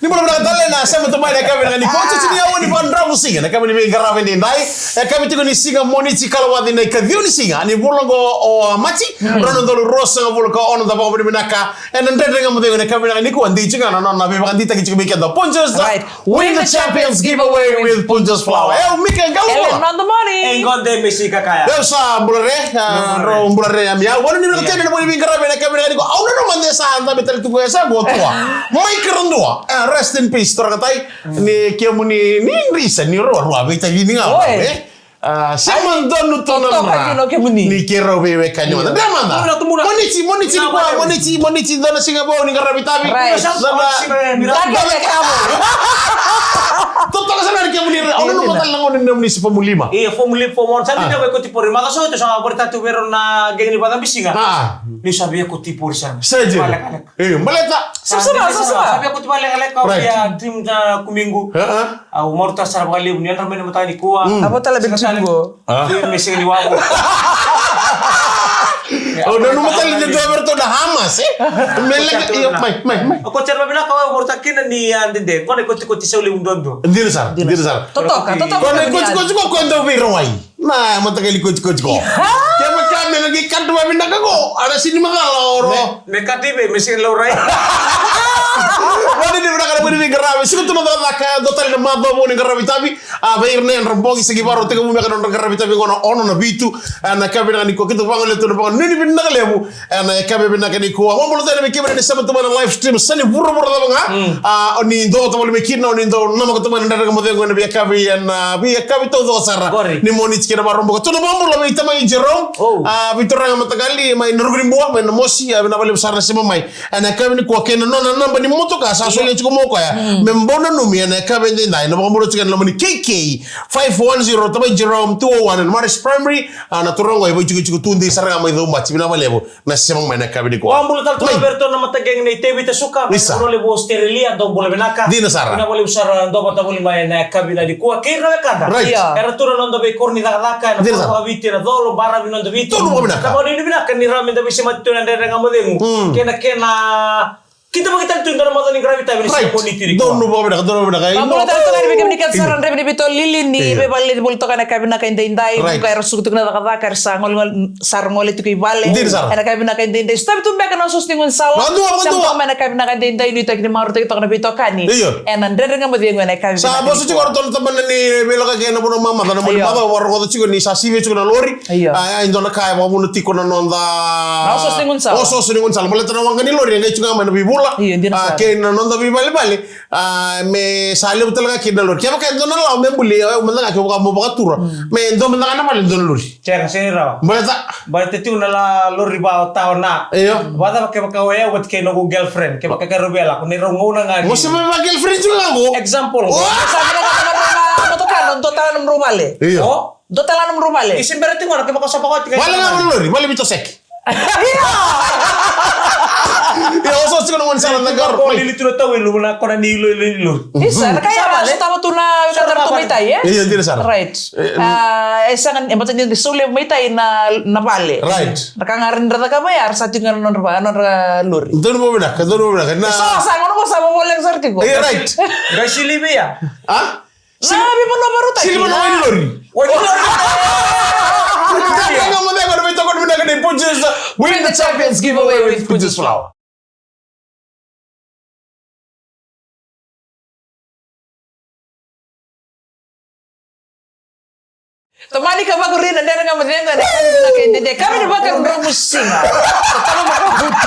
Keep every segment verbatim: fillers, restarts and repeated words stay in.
Ni bula vinaka tale na sema tu mai na yakavi vinaka nikua. Tiko ni aua ni vakadravusiga na yakavi ni veiqaravi edaidai. E yakavi tiko ni siga Moniti, kalawaci na ikaciwa ni siga ni vula oqo o Maji, rua na udolu ruasagavulu ka ono. Da vakavinavinaka ena Dredre Ga Mo Cegu ena yakavi vinaka nikua. Dei tiko ga na nona veivakadeitaki tiko vei keda o Punjas. Right. Win the Champions Giveaway with Punjas Flour. E, o Mika, galu. Ele, not the money. E, gode me si kakaya. Eu sa bula re, a, bula re. Bula re, ami au. Vakanuinui vinaka tale na veiqaravi ena yakavi vinaka nikua. Au nanuma de sa dabe tale tu qo, e sa qo tua. Mai Karadua. E, rest in peace, turaga tai. Ni kemuni, ni risa, ni ruarua, veitacini ga, oi, e? A, sema donu tu na toka ra. Ni keirau veiwekani mada. Dre mada. Moniti, Moniti, ni kua, Moniti, Moniti, dua na siga vou ni qaravi tavi. Right. Dua na, dua na siga vou. Totoka sara ni kemuni, au nanuma tale na gauna ni nomuni se fomu lima. Ia, fomu lima, fomu ono. Sa ni dau via koti pori. Macawa sa oti, sa vakaraitaka tu vei rau na qeqe ni vakacabisiga. A. Niu sa via koti pori sara. Sa dina. Vale, vale. E, baleta. Sa, sa, sa, sa. Sa via koti vakalekaleka, right, via dream na kumiqu. A, a. Au marautaka sara vakalevu ni yadra mai na mataka nikua. Mm. A, vo tale big dream qo. A. Dream me sega ni waqo. Au nanuma tale ni dua vei iratou na Hamas, e? Me leqa, io, mai, mai, mai. Au koti sara vavinaka, au marautaka kina ni, a, dede. Qo na ikotikoti sau levu duadua. Dina sara, dina sara. Totoka, totoka. Qo na ikotikoti qo, qo e dau veirawai. Na mataqali kotikoti qo. Kevaka me na qai kata vavinaka qo, a na sega ni macala o Ro. Me, me kata i vei, me sega ni laurai. Vakanuinui vinaka na vakanuinui qaravi. Siga tu na cakacaka, dua tale na macawa vou ni qaravi tavi. A, vei ira na yadra bogi, sa qai vakarau tekivu beka na nodra qaravi tavi qo na ono, na vitu. A, na yakavi vinaka nikua, keitou vagolea tu na vakanuinui vinaka levu. Ena yakavi vinaka nikua. Vakabula tale vei kemuni ni sema tu mai na live stream. Sa ni vuravura cava ga. Mm. A, o ni dau vata voli mai kina, o ni dau namaka tu mai na Dredre Ga Mo Cegu ena veiyakavi, ena veiyakavi taucoko sara. Qori. Ni Moniti kei na Vakaraubuka. Tou na vakabula vei tamai Jerome. Oh. A, vei turaga mataqali, mai na Rukuniboa, mai na Mosi, a, vinaka vakalevu sara na sema mai. Ena yakavi nikua kei na nona naba ni motoka, sa solia tiko mai o koya. Mm. Me bau nanumi, ena yakavi edaidai, na vakabula tiko ena loma ni K K five one zero, tamai Jerome, two oh one, ena Maris Primary, a, na turaga qo, e vakaitikotiko tudei sara ga mai Caubati, vinaka vakalevu. Na sema mai na yakavi nikua. Vakabula tale tu ga vei iratou na mataqali nei Tevita Suka, mai na vanua levu Australia, dou bula vinaka. Dina sara. Vinaka vakalevu sara, dou vata voli mai na yakavi nikua. Kei ira na wekada. Right. Ia. Era tu na noda veikoro ni cakacaka, ena vakaviti, ena colo, baravi noda viti. Donu vakavinaka. Dou vakanuinui vinaka ni rawa meda veisemati tu ena Dredre Ga Mo Cegu. Mm. Kei na kena kidavaki tale tu e dua na macawa ni qaravi tavi ni siga Moniti nikua. Donu vakavinaka, donu vakavinaka. Vakabula tale tu ga vei kemuni kece sara na draiva ni veitolili ni veivaleti voli toka ena yakavi vinaka edaidai. Right. Vuqa era suka tiko na cakacaka, era sa gole, gole, sa ra gole tiko i vale. Dina sara. Ena yakavi vinaka edaidai. Sotavi tu beka na osooso ni gaunisala. Vakadua, vakadua. Sema toka mai ena yakavi vinaka edaidai, nuitaki ni marautaki toka na veitokani. Io. Ena Dredre Ga Mo Cegu ena yakavi vinaka. Sa vosa tiko o ratou na tabana ni veilakoyaki ena vanua mamada, na vuli mamada, vakarogoca tiko ni sa sivia tiko na lori. Io. A, e dua na ka e vakavuna tiko na noda osooso ni gaunisala. Osooso ni gaunisala. Baleta na waqa ni lori e qai tiko ga mai na veivula. Io, dina sara. A, kei na noda veivalevale. A, me sa levu tale ga kina na lori. Kevaka e dua na lawa me buli, e, mada ga kevaka mo vakatura. Mm. Me dua mada ga na vale, dua na lori. Sega, sega ni rawa. Baleta? Baleta tiko na la lori va o tawa na. Io. Vacava kevaka o yau vata kei noqu girlfriend, kevaka keirau via lako, ni rau gauna ga ni. Mo se va girlfriend tiko ga qo? Example. Sa vinaka na nodrau motoka, na dua tale na nodrau vale. Io. O? Dua tale na nodrau vale. Isi bera tiko na kevaka sa vakawati ga. Vale ga na lori, vale vito seki. Io. Io, so tiko na gaunisala na garo. Ko lili tu na tau i luvu na kona ni ilo, ilo, ilo. Isa, na ka ya, sa vale. Sa tava tu na, sa tava tu mai tai, e? Io, dina sara. Right. E, e. A, e sega, e bata ni solia mai tai na, na vale. Right. Na ka ga ra ni ra cakava ya, ra sa tiko ga na nodra va, nodra lori. Donu vakavinaka, donu vakavinaka. Na so, sa gona ko sa vavoleka sara tiko. Io, right. Qai sili vei ya. A? Na veivanua vakarautaki. Sili vanua wai ni lori. Wai ni lori. Dredre Ga Mo Cegu, na veitokoni vinaka nei Punjas. Win the Champions Giveaway with Punjas Flour. Tomani ka vakuri na Dredre Ga Mo Cegu, na yakavi vinaka edaidai, yakavi ni vakadromusiga. Sa tama vakavuna.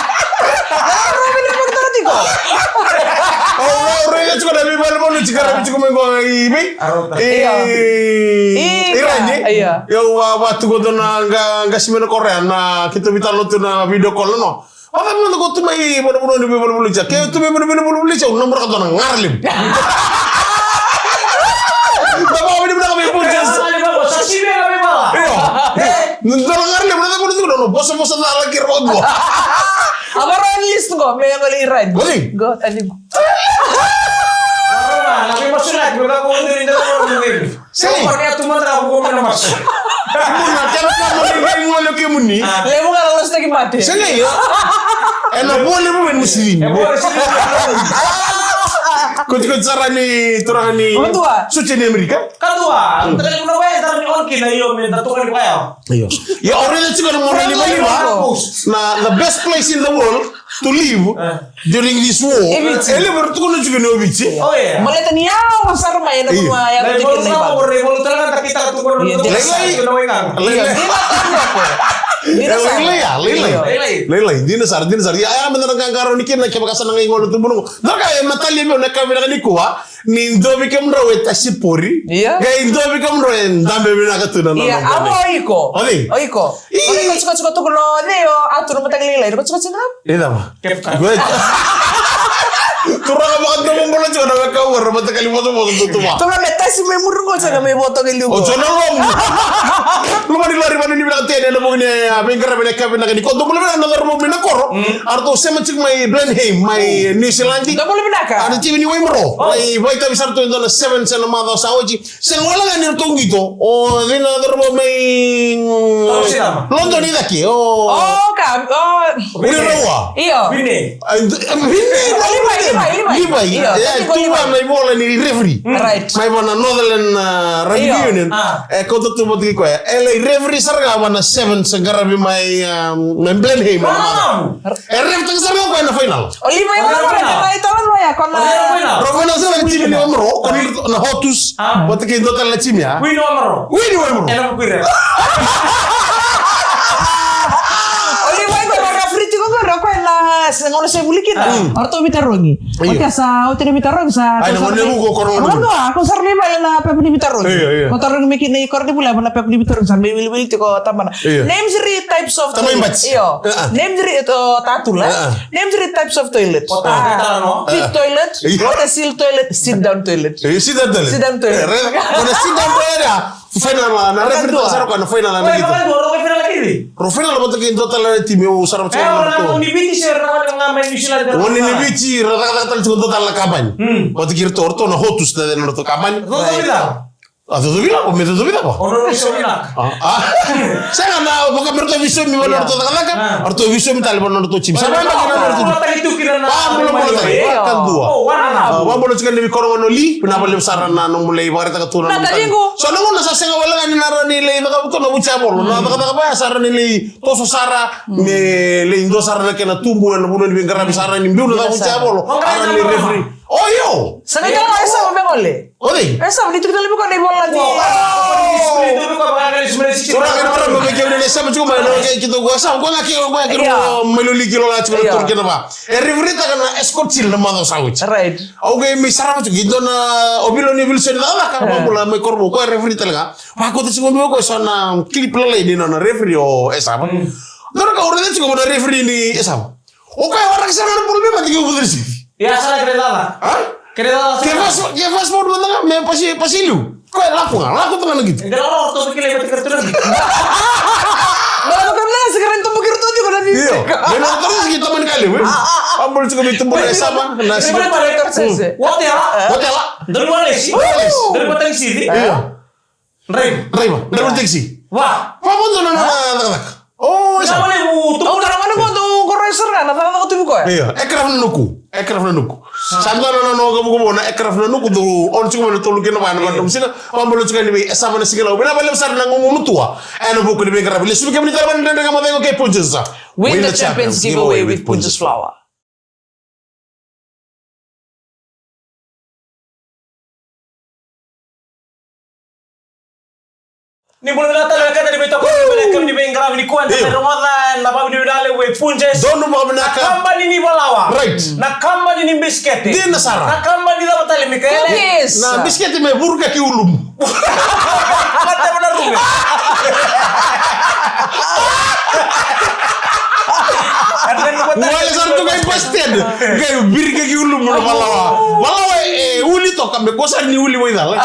Au raica tiko na veivalu, valu tiko, raica tiko mai qo i vei? Io. I, i Rani. Io. Io, au a, a tu qo na qa, qasi mai na koro ya, na keitou veitalanoa tu na video call, no. Vaka mada ko tu mai vanavanua ni veivaluvaluti ya. Ke tu mai vanavanua ni veivaluvaluti ya, au na muraka tu na gara levu. Na vaka vini vinaka mai Punjas. Sa sivia na veivala. Io. E. Na gara levu, na vaka vini vinaka, na vosavosa na laki ra vakadua. A vara list qo, me yaco lai Rani. Oi. Qo, tani qo. Varau na, na veimasulaki, me vaka ko vini na veivaluvaluti. Sega. Ko vaka tu mada ko vaka na masu. Muna, kevaka mo ni qai gole o kemuni. Levu ga na lasutaki mate. Sega io. Ena vo levu vei Muslim. E vo levu. Koti koti sara ni turaga ni. Kadua. Suti ni Amerika. Kadua. Tale kuna wai tara ni on kina io me da toka ni wai. Io. Io, o raica tiko na mona livaliva. Na the best place in the world to live during this war. E Viti. E levu era tukuna tiko ni o Viti. Oh, yeah. Baleta ni yawa sara mai na vanua ya. Na ivalu sa ore, ivalu tale ga da kitaka tu koro na. Lailai. Lailai. Lailai. Lailai. Lailai. Dina sara, dina sara. Ya, ya, me da na qaqarauni kina kevaka sa na qai gole tu bunuqu. Daka e matalia meu na ka vinaka nikua. Ni dua vei kemudrau e tasi pori. Ia. Qai dua vei kemudrau e dabe vinaka tu na nona bone. Ia, avo o iko. O cei? O iko. Ii. O iko tiko tiko tuku lo cei o atu na mataka lailai. Iko tiko tiko na. E cava? Good. Turaga vakadomobola tiko na weka ua ra matakali vosovoso tu tu va. Turaga me tasi mai muri qo tiko na mai voto qai liu. O tiko na lomu. Loma ni lori vanu ni vinaka tene na vuku ni a veiqaravi na ka vinaka ni ko domobola vinaka na cauravou mai na koro. A ratou sema tiko mai Blenheim, mai New Zealand. Domobola vinaka. A na timi ni Waimaro. Mai vaitavi sara tu e dua na sevens ena macawa sa oti. Sega wale ga ni ratou qito. O cei na cauravou mai London i cake. O ka, o. Uri raua. Io. Vine. Vine. Levi, Levi, Levi. Levi. Io, e tu va na ivola ni referee. Right. Mai vana Northern Rugby Union. E kauta tu vata kei koya. E lai referee sara ga vana sevens qaravi mai Blenheim. E ref taka sara ga o koya na final. O Levi e vana na italanoa ya ko na. Rau final sara ga timi ni Waimaro ko na Hotus. Vata kei dua tale na timi ya. Wini Waimaro. Wini Waimaro. Ena vuku i ref. O Levi ko na referee tiko qori o koya na se gauna se vuli kina. O ratou veitarogi. Oti sa oti na veitarogi sa. Ai na gauna e vuku o koronivuli. Ko sara ni vale na pepa ni veitarogi. Ko tarogi me kina i koronivuli na pepa ni veitarogi sa me wiliwili tiko tabana. Name three types of toilet. Io. Name three, o tatula. Name three types of toilet. Pit toilet, water seal toilet, sit down toilet. Sit down toilet. Sit down toilet. Ko na sit down toilet ya. Final na referee sara ko na final na qito. Ro final vata kei dua tale na timi o sara vata kei. Oni ni Viti ra cakacaka tale tiko dua tale na kabani. Vata kei ratou, ratou na Hotus na cena ratou kabani. A cocovi lavo, me cocovi lavo. O ratou veisaumi na. Sega na vaka me ratou veisaumi vana ratou cakacaka, ratou veisaumi tale vana ratou timi. Sa vabula, vabula tale. Kadua. Vabula tiko ni veikorogona o Li, vinaka vakalevu sara na nomu lai vakaraitaka tu na nomu tale. So na gauna sa sega wale ga ni na rawa ni lai cakava tu na vuci a volo. Na cakacaka vaya sa rawa ni lai toso sara, me lai dua sara na kena tubu ena vanua ni veiqaravi sa rawa ni biu na caka vuci a volo. A rawa ni lai referee. O io. Sa na kena e sa me gole. O cei? E sa ni tukuna tale me ko na ivola ni. Tura kena marama me keu ni sema tiko mai na ke kito ko sa ko na ke ko ke mai loli kilo la tiko na turu kena va. E referee taka na escort team na macawa sa oti. Right. Au qai mai sarava tiko i dua na o Vilo ni Wilson na laka vabula mai Korovou ko e referee tale ga. Vakauta tiko mai ko e so na clip lalai ni nona referee o Esava. Dua na ka au raica tiko na referee ni Esava. O koya waraka sara ga na bolo me mate ke uvuca na sivi. Ia sara kere lala. A? Kere lala sara. Ke fast, ke fast forward mada ga me pasi, pasi liu. Koya lako ga, lako tu ga na qito. Kere lala o toki kele mate kere tu na qito. Mala ko na sara kere tomo kere tu tiko na qito. Io. Me na toki kere tomo ni ka liu. A bolo tiko me tomo na Esava na sivi. Watela. Watela. Dari mana si? Dari mana si? Io. Draiva. Draiva, draiva taxi. Va. Va vodo na na na na. O, sa. Na wale mu tu. Au tara mana vodo ko rai sara na na na tu ko. Io, aircraft na nuku. Aircraft na nuku. Sa dua na na no gabu gabu na aircraft na nuku do on tiko mai na tolu kina va na va na musika. Va bolo tiko ni vei Esava na siga lau. Vina vale sara na gugumatua. Ena vuku ni veiqaravi lesu kemuni tara vana dredre ga mo cego kei Punjas. Win the Champions giveaway with Punjas Flour. Ni bula vinaka tale wekada ni veitokoni ni veiqaravi ni kua eda mai rogoca na vavinavinale we Punjas. Donu vakavinaka. Na kabani ni valawa. Right. Na kabani ni bisikete. Dina sara. Na kabani cava tale Mikaele? Cookies. Na bisikete me vuruka ki ulumu. Mate vana rume. Wale sara tu kai bus stand. Kai virika ki ulumu na valawa. Valawa e uli toka me ko sara ni uli waicala.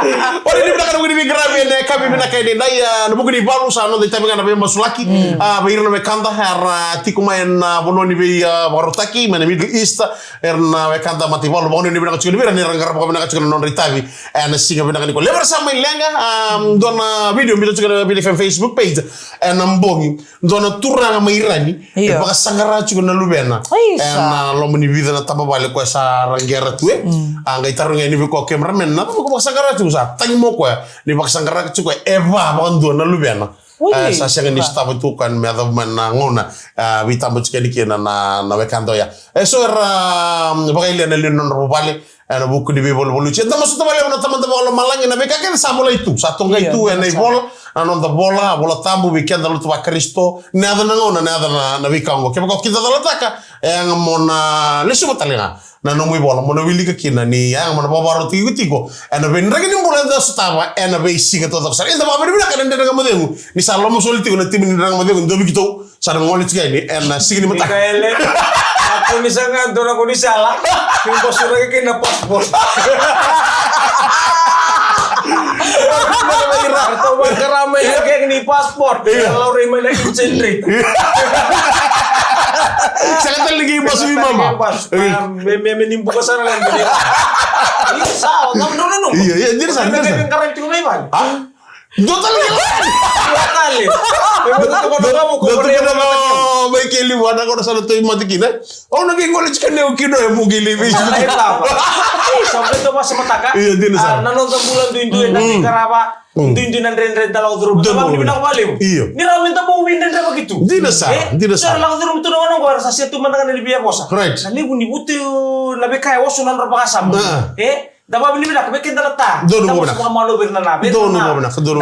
Ora ni vinaka na vuku ni veiqaravi ena yakavi vinaka edaidai, a, na vuku ni valu sa noda itavi ga na veimasulaki. A, vei ira na wekada era tiko mai ena vanua ni vei, a, vakarautaki mai na Middle East, era na wekada mataivalu, vakanuinui vinaka tiko vei ira ni ra qarava vinaka tiko na nodra itavi ena siga vinaka nikua. Levu era sa mai leqa, a, dua na video biuta tiko na Viti F M Facebook page ena bogi. Dua na turaga mai Irani e vakasaqara tiko na luvena ena loma ni vica na tabavale koya sa ra qera tu, e. A qai tarogi yani vei koya o cameraman, na cava ko vakasaqara tiko? Sa tagi mai o koya ni vakasaqara tiko e va vakadua na luvena. E, sa sega ni sotava tu o koya me yacova mai na gauna, a, veitaba tiko yani kina na, na wekada oya. E so era, um, vakayalia na lewe ni nodra vuvale ena vuku ni veivaluvaluti. Eda masuta vakalevu na Tamada Vakalomalagi na veika kece sa volai tu, sa toqai tu ena ivola, na noda vola, Vola Tabu vei keda lotu vaKarisito, na yaco na gauna, na yaco na, na veika oqo. Kevaka o kidacalatakia, e yaga mo na lesuva tale ga na nomu ivola mo na wilika kina ni yaga mo na vakavakarau tikotiko ena veidraki ni bula eda sotava ena veisiga taucoko sara. Eda vakavinavinaka na Dredre Ga Mo Cegu ni sa lomasoli tiko na timi ni Dredre Ga Mo Cegu, dua vei keitou sa na gole tiko yani ena siga ni mataka. Mikaele, a kua ni sa ga dua na kua ni sala ni basuraki kei na passport. Ratou vakarau mai na keki ni passport. Ia. Laurai mai na incentrate. Sega tale ni kei basu i mama. Basu. Ia. Me, me, me ni buka sara na dua. Ia, sa, o tau nona nunga. Ia, ia, dina sara, dina sara. Keki ni karai tiko mai vale. A? Dua tale ni lagi. Dua tale. Dua tale. Dua tale. Mai keli vua na kona sa na toi mate kina. Au na qai gole tiko na yau kina e mu qai lai vei. Sa qai tava. Sa qai tava sa mataka. Ia, dina sara. A, na noda bula duidui na qai qarava. Duidui na dredre da lako curuma. Dua na vinaka vakalevu. Io. Ni rawa me da bau veidredrevaki tu. Dina sara, dina sara. Sa lako curuma tu na gauna oqo era sa se tu mada ga na ni via vosa. Right. Na levu ni vutu na veika e oso na nodra vakasama. E? Da vakavinavinaka vei keda na ta. Donu. Da vosa vakamalo vei ira na na. Donu. Da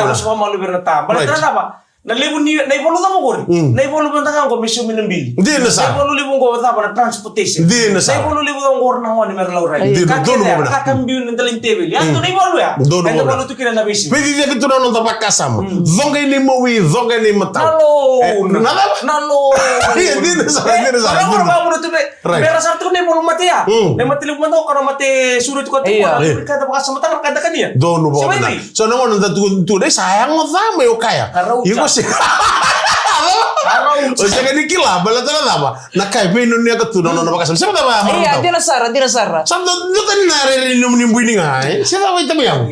vosa vakamalo vei ira na ta. Baleta na cava? Na levu ni, na ivalu cava qori? Na ivalu vata ga qo me saumi na bili. Dina sara. Na ivalu levu qo cava na transportation. Dina sara. Na ivalu levu cava qori na gone me ra laurai. Dina, donu. Ka kece ya, ka biu na dela ni teveli. Ya tu na ivalu ya. Donu. Eda valu tu kina na veisiga. Veiciciyaki tu na noda vakasama. Coqa ni mawi, coqa ni matau. Na lo. E, na cava? Na lo. Ia, dina sara, dina sara. Ora, ora, vavuna tu me. Right. Bera sara tiko na ivalu mate ya. Mm. Na mate levu mada o kana mate suru tiko tiko. Io. Na levu ni ka da vakasamataka na ka da kania. Donu vakavina. So na gauna da tu, tu dai sa yago ca mai o kaya. Karau. Iko ca. Se. Karau. O sega ni kila, baleta na cava? Na ka e veinonuyaka tu na nona vakasama. Sega cava ya. Ia, dina sara, dina sara. Sa da, da tani na rere ni nomuni bui ni ga, e? Sega cava ita mai yago.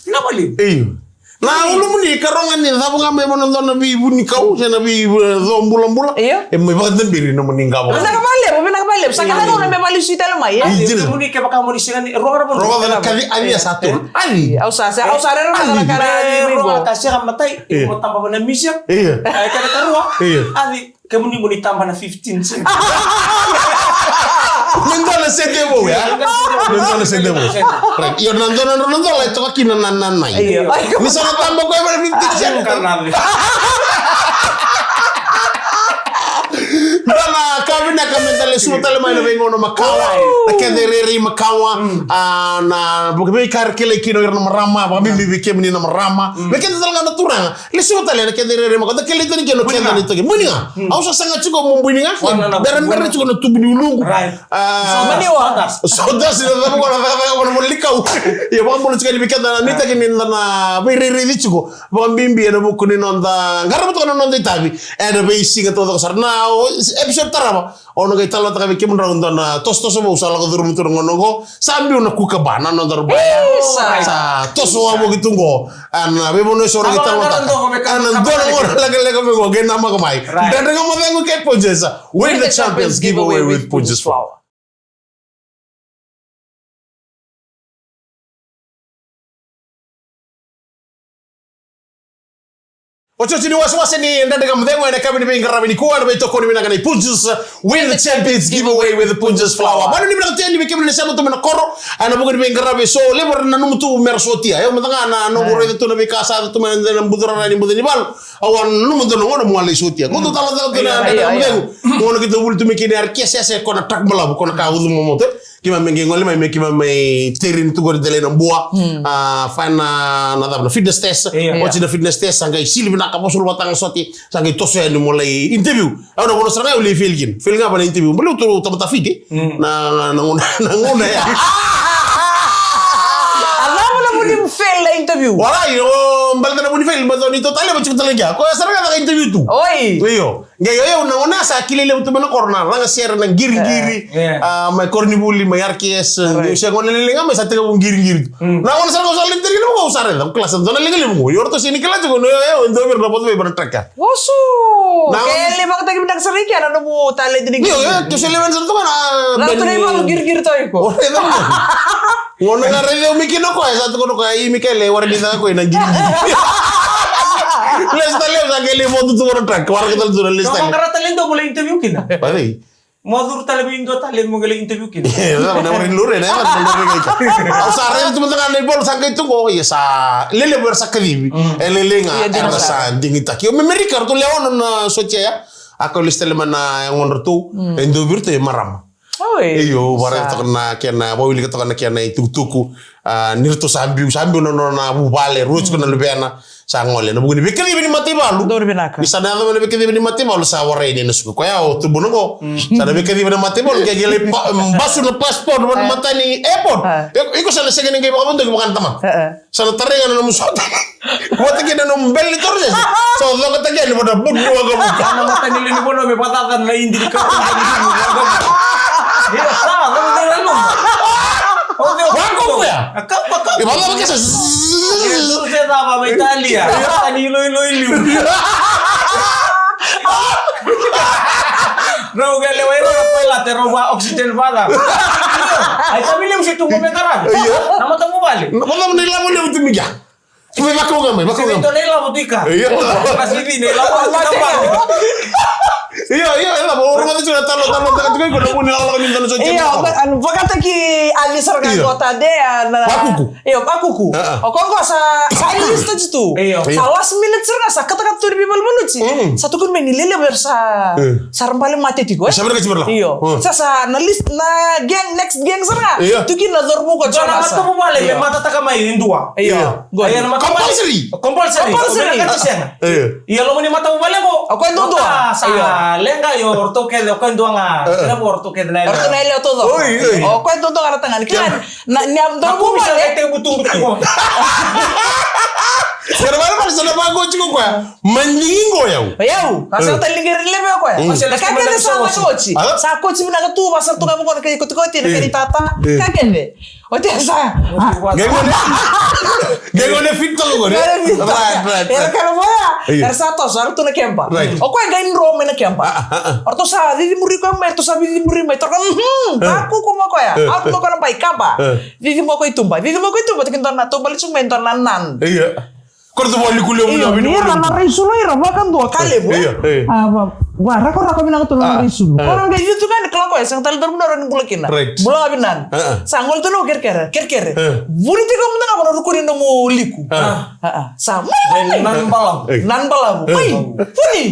Vinaka vakalevu. Io. Na ulumuni, ka rogo ni cava ga mai vua na dua na veivunikau, se na vei, e, co bulabula. Io. E mai vakadabiri nomuni qavo. Vinaka vakalevu, vinaka vakalevu. Sa ka na gauna me vakalesui tale mai, e? Io. Ulumuni kevaka mo ni sega ni rogo na vanua. Rogo na kaci, aci ya sa tu. Aci. Au sa, sa, au sa rere na ka na ka na. Rogo na ka sega matai, e mo taba vana museum. Io. E, ka na karua. Io. Aci. Kemuni mo ni taba na fifteen cent. Me dua na sede vou, ya? Me dua na sede vou. Right. Io, na dua na, na dua e toka kina na, na nai. Io. Ni sa na taba koya na fifteen cent. Dua na ka vinaka me da lesuva tale mai na veigauna makawa. Na kece rerei makawa. A, na veika era kilai kina o ira na marama. Vakabibi vei kemuni na marama. Me kece tale ga na turaga. Lesuva tale na kece rerei makawa. Da kilai tani kina o kece na itaki. Bui ni ga. Au sa saga tiko mo bui ni ga. Bera, bera tiko na tubu ni uluqu. Right. A, so maniwa. So dasi na cava ko na cakacaka ko na mo likau. Ia, vakabula tiko ni vei keda na itaki ni da na veirairaici tiko. Vakabibi ena vuku ni noda qarava toka na noda itavi ena veisiga taucoko sara. Na, o, episode tarava. Au na qai talanoataka vei kemudrau dua na tosotoso vou sa lako curuma tu na gauna oqo. Sa biu na kukaba, na noda rubaya. Isa. Sa toso wavoki tu qo. Ena veivanua eso au na qai talanoataka ena dua na gauna lekaleka mai qo, qai namaka mai. Right. Dredre Ga Mo Cegu kei Punjas. We the champions give away with Punjas flour. Otioti ni wasewase ni Dredre Ga Mo Cegu ena yakavi ni veiqaravi nikua, ena veitokoni vinaka nei Punjas. Win the champions giveaway with Punjas flour. Vakanuinui vinaka tu yani vei kemuni na sema tu mai na koro ena vuku ni veiqaravi eso. Levu era nanuma tu mera sotia. Io, mada ga na noqu raica tu na veika sa yaco tu mai na buturara ni buca ni valu. Au a nanuma dua na gauna meu a lai sotia. Qo tou talanoataka tu na Dredre Ga Mo Cegu. Gauna keitou vuli tu mai kina, era kesese ko na truck balavu, ko na ka ucu momoto. Keimami qai gole mai, me keimami mai terini tu qori delai na bua. A, fai na, na cava, na fitness test. Io. Oti na fitness test, sa qai sili vinaka, vosulu vata ga sotia, sa qai toso yani mo lai interview. Au na gauna sara ga au lai fail kina. Fail ga va na interview. Baleta au tamata fiti. Na, na, na gauna, na gauna ya. A cava na vuni fail na Interview. Wala, io, baleta na vuni faili, baleta ni to tale, vachiko tale kia. Ko ya sara ga na interview tu. Oi. Io. Qai io, io, na gone sa kilai levu tu mai na koro na laga sere na qiriqiri. Eh, eh. Ah, mai koronivuli, mai R K S, right. Io, se gone lelevu ga mai sa tekivu qiriqiri tu. Mm. Na gone sara ga sa lai tari na mo sa raica, ko klasa, dua na liga levu mo. Io, ratou se ni kila tiko, io, io, e dua vei ira na votu vei vana traka. Vosu! Na ke le vakataki vinaka sara i ke na nomu talent ni. Io, io, tu se le vana sara tu na. Na tu na ivalu qiriqiri tu iko. O, e, na. Gona ga raica o Miki na koya, sa tukuna o koya, "I Mikaele, warai ni caka koya na qiriqiri." Lesu tale, sa qai lai votu tu vana track, waraka tale tu na lesu tale. Ka qara tale dua mo lai interview kina. Padi. Mo curu tale vei dua tale mo qai lai interview kina. E, sa, na warai ni lure, na, na warai ni lure. Au sa raica tu mada ga na ivola sa qai tu qo, ia sa, lelevu era sa kacivi. Mm. E lelei ga, ia, era sa digitaki. O Amerika, ratou lewe ono na sotia ya. A kau lesu tale mai na yagodratou, e dua vei iratou e marama. Oi. Io, sa. Vakaraica toka na kena, vakaulika toka na kena itukutuku. Ah, ni ratou sa biu, sa biu na nona vuvale, rua tiko na luvena, sa gole. Na vuku ni veikacivi ni mataivalu. Donu vinaka. Ni sa na yaco mai na veikacivi ni mataivalu, sa warai ni na suka. Koya o tubu na qo. Mm. Sa na veikacivi ni mataivalu, ke, ke lai pa-, basu na passport, vana mata ni airport. Ah. Iko, iko sa na sega ni qai vakavodoki vaka na tamata. Ah, ah. Sa na tarai ga na nomu sota. Vata kei na nomu bele ni torosese. Sa o coka taki yani vata budu waqavuka. Na mata ni lewe ni vanua me vacacana na idi ni kau. Ia sa, na mata ni lewe. Waqavuka ya. A kau, a kau. E vacava ke sa. Ia, sa se cava mai Italia. Mata ni iloilo i liu. Rau qai lewa ira na pilot, rau va oxygen vata. Ai, sa mi levu se tu mo me tara. Ia. Na mata mo vale. Na mata mo na ilavo levu tu miga. Vaka oqo mai, vaka oqo. Dua na ilavo tu i ka. Io. Kasi vi na ilavo tu i ka. Io, io, ilavo. Ora mata tu na talo, talo, talo, talo, talo, talo, talo, talo, talo, talo, talo, talo. Io, anu vakataki ali sara ga. Io. Dua tale, a, na. Vakuku. Io, vakuku. Ah, ah. O koya qo sa, sa list tu. Io. Sa last minute sara ga, sa katakata tu ni veivaluvaluti. Mm. Sa tukuni mai ni lelevu era sa, sa ra bale mate tiko, e? Sa bale mate tiko. Io. Mm. Sa, sa, na list, na gang, next gang sara ga. Io. Tuki na cauravou ko. Dua na matavuvale me matataka mai e dua. Io. Io. Qori. Io, na matavuvale. Compulsory. Compulsory. Compulsory. Io. Ia loma ni matavuvale qo. O koya duadua. Sa leqa, io, o ratou kece, o koya dua ga. Kena vo o ratou kece na yalewa. O ratou na yalewa taucoko. Oi, oi. O koya duadua ga na tagane. Kila na, ni a dua na matavuvale. Kumi sa lai tekivu tubu tiko. Kena vale vale sa na vaqo tiko koya. Madigi qo yau. Yau. Ka sa tali qeri levu o koya. Mm. Ka kece sa na koci. Sa koci vinaka tu, sa tu ga mo koya na kai kotikoti, na kai ni tata. Ka kece. Oti sa. Qai gone. Qai gone fit toko qori. Qai gone fit toko. Right, right, right. Era kena voya. Io. Era sa toso, era tu na keba. Right. O koya qai dro mai na keba. Ah, ah, ah. Oratou sa cici muri koya mai, oratou sa cici muri mai. Toro, mhm, vakuku mo koya. Out mo koya na bai, kaba. Cici mo koya i tuba. Cici mo koya i tuba, tiki dua na taubale tiko mai, dua na nan. Io. Ko ratou valiku levu na vini. Ira na rai sulu ira vakadua ka levu. Io, io. A, va, va, rakorako vinaka tu na rai sulu. Ko na qai cici tu ga ni kila koya, sega tale dua na vanua ni bula kina. Right. Bula ga vinaka. Sa gole tu na kerekere, kerekere. Vuni tiko mada ga vana rukuni nomu liku. Sa mai, mai, mai. Nan balavu. Nan balavu. Mai, vuni.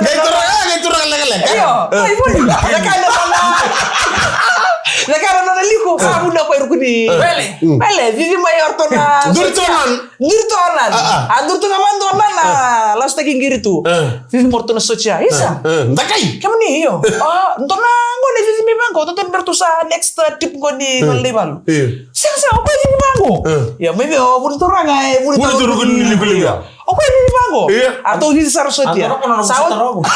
Qai turaga, qai turaga lekaleka. Io, mai, vuni. Lekaleka na nona, lekaleka na nona liku. Sa vuni o koya rukuni. Vele. Vele, cici mai o ratou na. Duri tu nan. Duri tu o nan. A, a. A duri tu ga mai dua nan, a lasutaki qiri tu. A. Cici mai o ratou na sotia. Isa. A, a. Dakai. Kemuni, io. A, dua na gone cici mai vaqo, dodonu me ratou sa next, uh, trip qo ni nona lai valu. Io. Sega, sega, o koya cici vaqo. A. Ia, mai vei o vuni turaga, e vuni turaga ni liku, liku. Io. O koya cici vaqo. Io. A ratou cici sara sotia. Sa oti.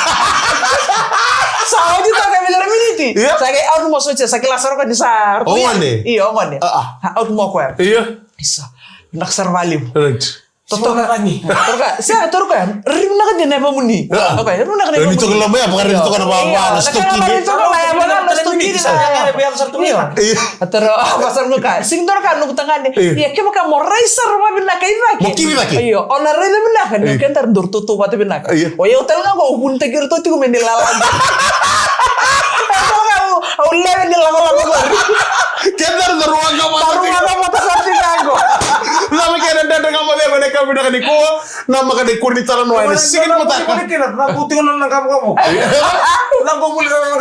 Sa oti toka e vica na miniti. Io. Sa qai out mo sotia, sa kila sara o koya ni sa. O gone. Io, o gone. A, a. Out mo koya. Io. Isa, vinaka sara vakalevu. Right. Totoka. Totoka. Sa totoka. Ri vinaka dina na yavamuni. Ah. Okay, ri vinaka na yavamuni. Ni toka loma ya, vaka ri toka na vava, na stoki ni. Ri toka na yavamuni, na stoki ni. Io. Io. A taro, a, vasa no ka. Sega ni dua na ka noqu tagane. Io. Ia, kevaka mo rai sara vakavinaka i cake. Mo kivi cake. Io, o na raica vinaka ni o keda ri dau totoka vata vinaka. Io. O yau tale ga qo, au vunitaki iratou tiko me ni lala. Au lewe ni lagolago qori. Keda ri dau ruaka vata. Ruaka vata sara tiko qo. Cava kena dredre ga mo cegu ena yakavi vinaka nikua. Namaka ni kua ni talanoa ena siga ni mataka.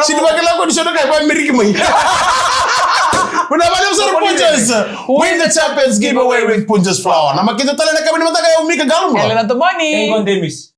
Sini vakila ko ni sona kai vakameriki mai. Vinaka vakalevu sara Punjas. Win the Champions Giveaway with Punjas Flour. Namaki tu tale ena yakavi ni mataka, o yau Mika Galuma. Elena Tomani. Engon Demis.